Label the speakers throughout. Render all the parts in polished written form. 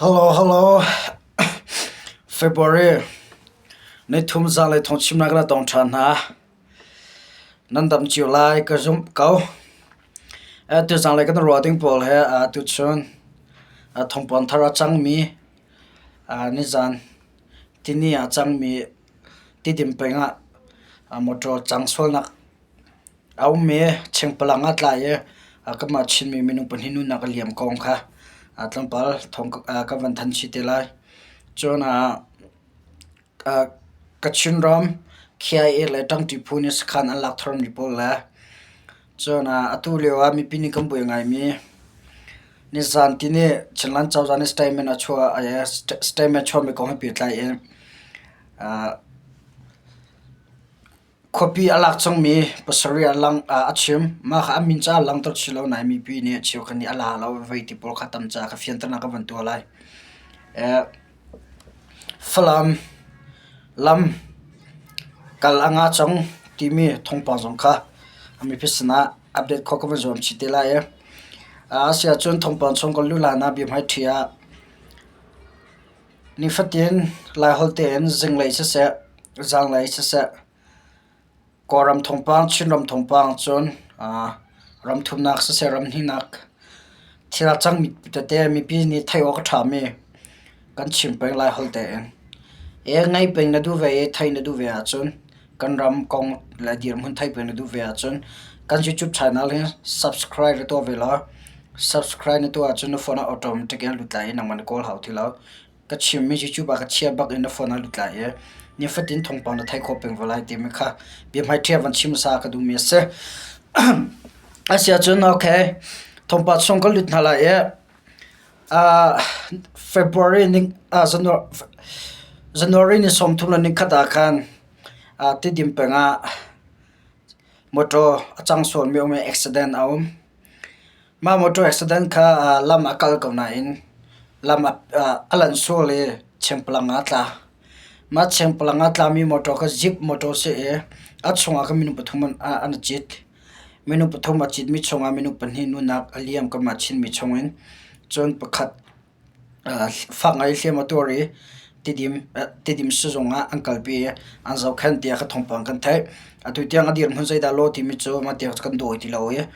Speaker 1: Hello, hello. February nithum zanlei thawngchimnak kan tong ṭhan hna. Nan dam cio lai ka zumh ko. Tu zanlei kan ruah ding pawl he tuchun thawngpang thar a cangmi nizan tini ah cangmi Tidim peng ah motor cang sualnak a um i chengpalang ah tlai i kanmah Chinmi minung pahnih nunnak a liam kong kha tlawmpal thawng kan van thanh chih te lai. Cun Kachin ram KIA le ṭangṭi phu nih sakhan an lak tharmi pawl le cun atu lio ah mipi nih kan buai ngaimi nizan tini Chinland cozah nih statement a chuah statement chuahmi kong he pehtlai in Khuapi a lak cangmi pasarih a chim. Mah kha an min caah langhter chih lo nain mipi nih cheukhat nih a la lo vei ti pawl kha tam caah ka fianternak ka van tuah lai. Falam lam kal a nga cang timi thawngpang zong kha mipi sinah update khawh ka van zuam chih te lai i. Asiahcun thawngpang chung kan luh hlan ah biahmaiṭhi ah Nifatin Laiholh tein zinglei siseh, zanlei siseh, Kawlram thawngpang, Chinram thawngpang cun ramthumnak siseh, ramhnihnak thil a cangmi tete mipi nih theih awk a ṭhami kan chim peng Laiholh tein. Ngaih peng na duh ve i theih na duh ve ahcun kan ram kong le dirhmun theih peng na duh ve ahcun kan YouTube channel hi subscribe na tuah ve law subscribe na tuah ahcun na phone ah automatic in a lut lai i nangmah na kawl hau ti lo. Ka chimmi YouTube ah ka chia bak in na phone ah lut lai i nifatin thawngpang na theih khawh peng ve lai timi kha biahmaiṭhi van chim hmasa ka duhmi a si. Asiahcun okay thawngpang chung ka lut hna lai i February January ni 30 le nikhat ah khan Tidim peng ah motor a cang sualmi a um i accident a um. Mah motor accident kha lam a kal ko nain lam a lanh sual i chengpalang ah a tla. Mah chengpalang ah a tlami motor kha jeep motor a si i a chungah khan minung pathum an i cit. Minung pathum a citmi chungah minung pahnih nunak a liam kanmah Chinmi chungin. Cun pakhat fak ngai hliam a tuar i Tidim sizung ah an kalpi i an zohkhenh tiah ka thawngpang kan theih. Atu tiang a dirhmun zeidah law timi cu mah tiang kan dawi ti lo i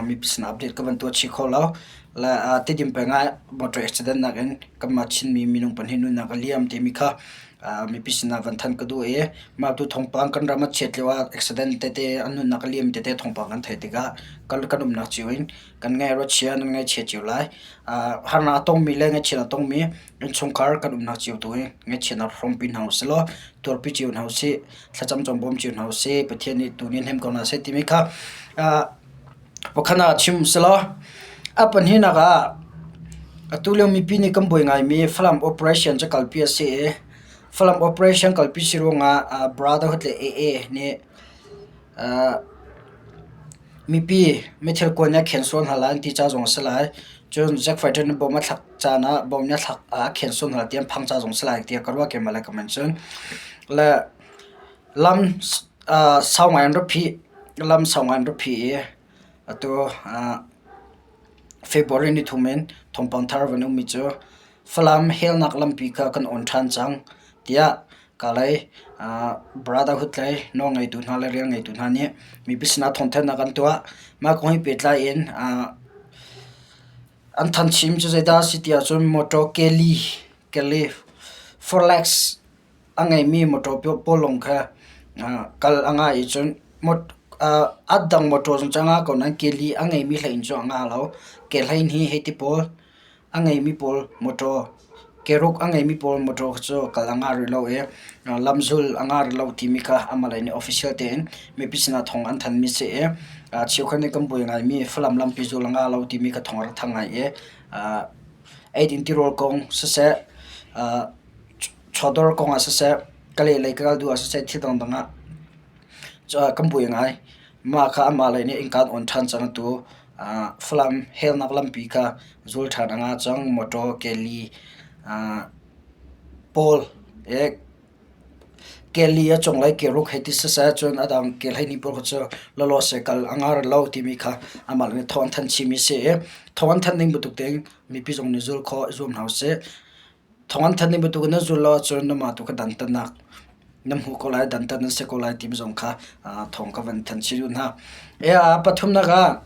Speaker 1: mipi sinah update ka van tuah chih kho lo. Le Tidim peng ah motor accident nakin kanmah Chinmi minung pahnih nunnak a liam timi kha mipi sinah van thanh ka duh i mah tu thawngpang kan ram a chiat lio ah accident tete an nunnak a liam tete thawngpang kan theih tikah kan umnak cio in kan ngaih a chia nan ngaihchia cio lai. Harnak a tongmi le ngaihchiat a tongmi innchungkhar kan umnak cio tu in ngaihchiatnak hrawmpi hna usih law tuarpi cio hna usih, thlacam cawm bawm cio hna usih, Pathian nih tu nih hnem ko hna seh timi kha pakhat ah chim selaw a pahnihnak ah atu lio mipi nih kan buai ngaimi Falam operation cu kalpi a si i Falam operation kalpi si ruangah Brotherhood le AA nih mipi mithil kuan nih a khen sual hna lai an ti ca zong a si lai. Cun Jack Fighter nih bom a thlak caan ah bom nih a thlak ah a khen sual hna lai ti an phang ca zong a si lai tiah ka ruah keimah le ka men cun. Le lam sau ngai an ra phih. Lam sau ngai an ra phih i atu February nithum in thawngpang thar van ummi cu Falam helnak lampi kha kan on ṭhan cang tiah Kalay Brotherhood lei nawlngeitu hna le rianngeitu hna nih mipi sinah thawngthanhnak an tuah. Mah kong he pehtlai in an thanchim cu zeidah a si ti ahcun motor Kelly Kelly Forex a ngeimi motor pawl lawng kha kal a ngah i cun a dang motor zong cu a ngah ko nain keli a ngeimi hlei in cun a ngah lo. Kehlei hi hei ti pawl a ngeimi pawl motor keruk a ngeimi pawl motor cu kal a ngah rih lo i lamzul a ngah rih lo timi kha amah lei nih official tein mipi sinah thawng an thanmi si i cheukhat nih kan buai ngaimi Falam lampi zul a ngah lo timi kha thawng a rak thang ngai i eidin tirawl kong siseh chawdawr kong ah siseh, ka lehlei ka kal duh ah siseh thil dangdang ah kan buai ngai. Mah kha amah lei nih innka an on ṭhan cang atu Falam helnak lampi kha zul ṭhan a ngah cang. Motor keli pawl keli a cunglei keruk hei ti siseh cun a dang kelhleihnih pawl kha cu lawlaw kal a ngah lo timi kha amah nih thawng an thanh chihmi a si i thawng an thanh ning bantuk tein mipi zong nih zul khawh i zuam hna usih. Thawng an thanh ning bantukin nan zul lo ahcun nanmah tu kha dantatnak nan hmuh ko lai, dantat nan si ko lai timi zong kha thawng ka van thanh chih duh hna. Pathumnak ah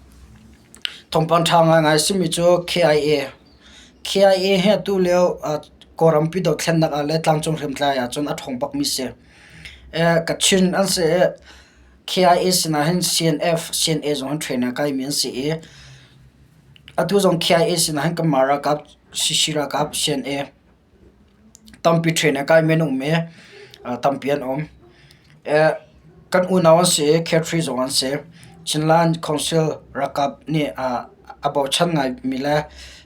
Speaker 1: thawngpang ṭha ngaingai a simi cu KIA. KIA hi atu lio Kawlrampi dothlennak ah le tlangcung hriamtlai ahcun a ṭhawng bakmi si. Kachin an si i KIA sinah hin CNF, CNA zong hin trainer kaimi an si i atu zong KIA sinah hin kanmah ralkap CC ralkap CNA tampi train a kaimi an um i tampi an um. Kan unau an si i Khetri zong an si. Chinland Council ralkap nih a bochan ngaimi le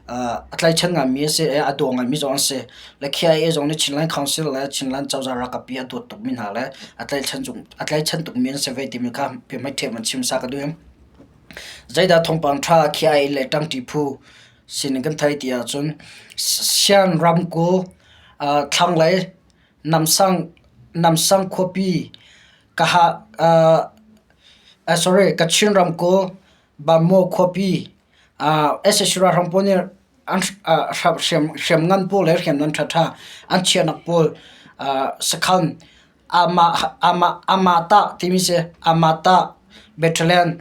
Speaker 1: a tlaichan ngaimi a si i a daw ngaimi zong an si. Le KIA zong nih Chinland Council le Chinland cozah ralkap hi a dawt tukmi hna le a tlaichan tukmi an si ve timi kha biahmaithiam an chim sa ka duh. Zeidah thawngpang ṭha KIA le ṭangṭi phu sining kan thei ti ahcun Sian ramkulh thlanglei Namsang Namsang khuapi sorry Kachin ramkulh Banmaw khuapi sac ralhrang pawl nih an hriamngan pawl le hriamnam ṭhaṭha an chiahnak pawl sakhan Amata timi si Amata Battalion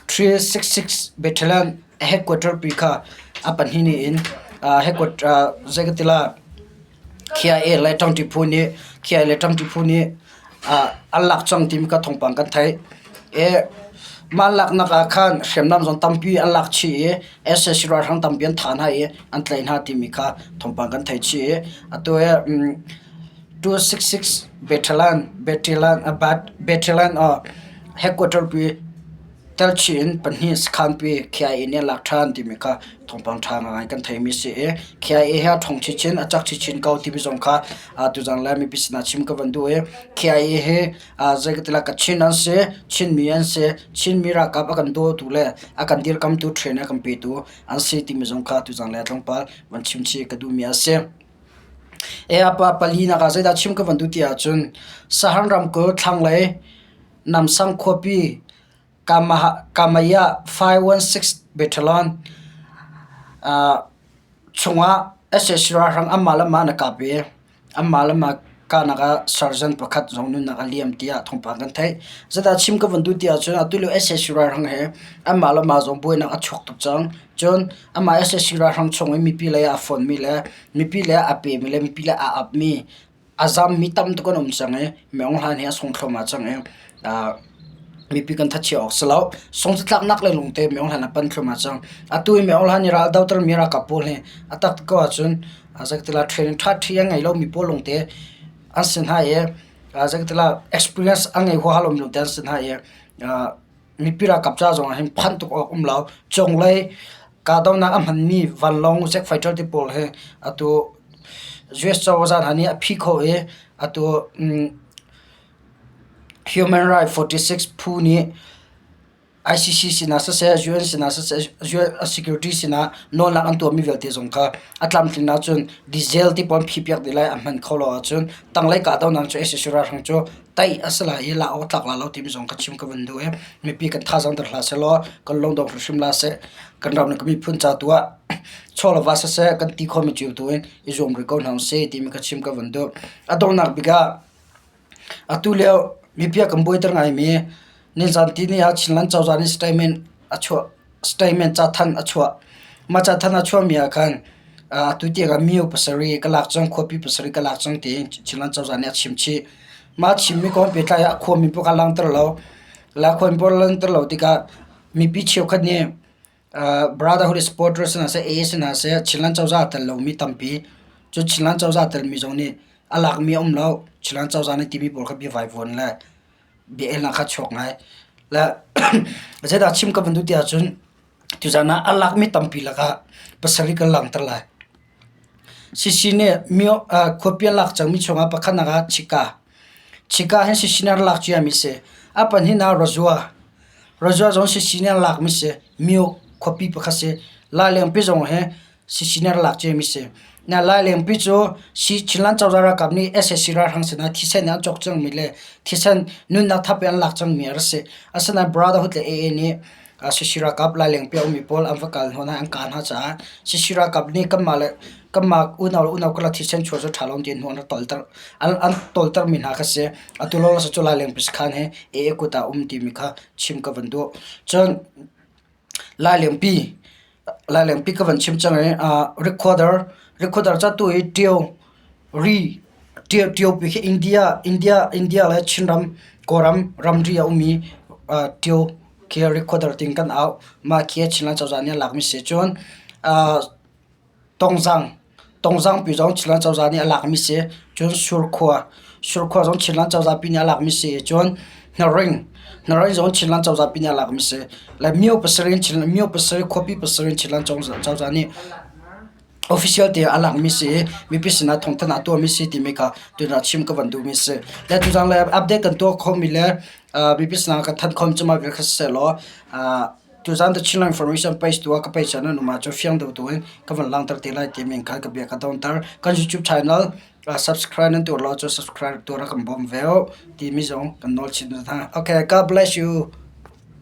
Speaker 1: 366 Battalion headquarter pi kha a pahnih in headquarter zei ka ti lai KIA le ṭangṭi phu nih KIA le ṭangṭi phu nih an lak cang timi kha thawngpang kan theih. Mah an laknak ah khan hriamnam zong tampi an lak chih i sac ralhrang tampi an thah hna i an tlaih hna timi kha thawngpang kan theih chih i atu hi 266 Battalion Battalion Battalion headquarter pi telchih in pahnih sakhanpi KIA nih a lak ṭhan timi kha thawngpang ṭha ngai kan theimi si i KIA hi a ṭhawng chinchin a cak chinchin ko timi zong kha tuzan le mipi sinah chim ka van duh i KIA hi zei ka ti lai Kachin an si Chinmi an si Chinmi ralkap a kan dawtu le a kan dirkamtu train a kan petu an si timi zong kha tuzan le tlawmpal van chim chih ka duhmi a si. Pa palinak ah zeidah chim ka van duh ti ahcun Sahan ramkulh thlanglei Namsang khuapi Kamaya 516 Battalion chungah sac ralhrang anmah le anmah an i kap i anmah le anmah kahnak ah sergeant pakhat zong nunnak a liam tiah thawngpang kan theih. Zeidah chim ka van duh ti ahcun atu lio sac ralhrang he anmah le anmah zong buainak a chuak tuk cang. Cun amah sac ralhrang chung i mipi lei ah a fonmi le mipi lei ah a pemi le mipi lei ah a apmi a zammi tam tuk an um cang i Maung Hlaing hi a sung thluahmah cang i mipi kan thachia awk si lo. Sungcatlaknak le lungte Maung Hlaing a pan thluahmah cang. Atu i Maung Hlaing nih ral dotermi ralkap pawl hi a tak ko ahcun zeikatila training ṭhaṭhi a ngei lomi pawl lungte an si hna i zeikatila experience a ngei huaha lomi lungte an si hna i mipi ralkap ca zong ah hin phan tuk awk um lo. Cunglei kahdohnak a hmanmi vanlawng jet fighter ti pawl hi atu US cozah hna nih a phih khawh i atu Human Right 46 phu nih ICC sinah siseh, UN sinah siseh, UN security sinah nawlnak an tuahmi vialte zong kha a tlamtlin ahcun diesel ti pawl an phihpiak dih lai a hman kho lo ahcun tanglei kahdohnak cu sac ralhrang cu tei a si lai i lak awk tlak lai lo timi zong ka chim ka van duh i mipi kan thazaang der hlah sehlaw kan lungdong hrimhrim hlah seh kan ram le kan miphun ca tu ah chaw le va siseh kan ti khomi cio tu in i zuam rih ko hna usih timi ka chim ka van duh. A donghnak bik ah atu lio mipi a kan buaiter ngaimi nizan tihni ah Chinland cozah nih statement a chuah Statement cathanh a chuah. Mah cathanh a chuahmi ah khan atu tiang ah myo pasarih ka lak cang, khuapi pasarih ka lak cang tiin Chinland cozah nih a chim chih. Mah chimmi kong pehtlai ah khuami pawl kha langhter lo. La khuami pawl langhter lo tikah mipi cheukhat nih Brotherhood supporters hna seh, AA hna seh, Chinland cozah a tel lomi tampi, cun Chinland cozah a telmi zong nih a lakmi a um lo. Chinland cozah nih timi pawl kha biavaivuan le bia-elnak kha chuak ngai. Le zeidah chim ka van duh ti ahcun tuzan ah a lakmi tampi lakah pasarih kan langhter lai. Sisi nih myo khuapi a lak cangmi chungah pakhatnak ah Chika. Chika hi Sisi nih a rak lak ciami a si. A pahnihnak ah Razua. Razua zong Sisi nih a lakmi si. Myo khuapi pakhat si. Lailengpi zong hi Sisi nih a rak lak ciami si. Na Lailengpi cu Chinland cozah ralkap nih sac ralhrang sinah thisen in an cawk cangmi le thisen nunnak thap in an lak cangmi a rak si. Asinain Brotherhood le AA nih. CC ralkap Lailengpi a ummi pawl an va kal hnawh hna i an kah hna caah CC ralkap nih kanmah le kanmah unau le unau karlak thisen chuah cu ṭha lo tiin hnu an rak tolter an toltermi hna kha si. Atu lawlaw cu Lailengpi sakhan hi AA kut ah a um timi kha chim ka van duh. Cun Lailengpi Lailengpi ka van chim cang i recorder recorder ca tu hi ṭio ri ṭiopi khi India India India le Chinram Kawlram ramri a ummi ṭio khi recorder tiin kan auh. Mah khi Chinland cozah nih a lakmi si. Cun Tongzang Tongzangpi zong Chinland cozah nih a lakmi si. Cun Surkhua Surkhua zong Chinland cozah pi nih a lakmi si. Cun Hnaring Hnaring zong Chinland cozah pi nih a lakmi si. Le myo pasarih myo pasarih khuapi pasarih Chinland cozah nih official tiah a lakmi si i mipi sinah thawngthanh a tuahmi si timi kha tuna chim ka van duhmi si. Le tuzang le update kan tuah khomi le mipi sinah kan thanh khom cu mah vial kha siseh law tuzan the Chinland Information page tu ah ka page ah nan um ahcun fiang deuh tu in ka van langhter te lai timi kha ka bia ka donter. Kan YouTube channel subscribe nan tuah lo cu subscribe tuah rak kan bawm ve u timi zong kan nawl chin hna. Okay, God bless you.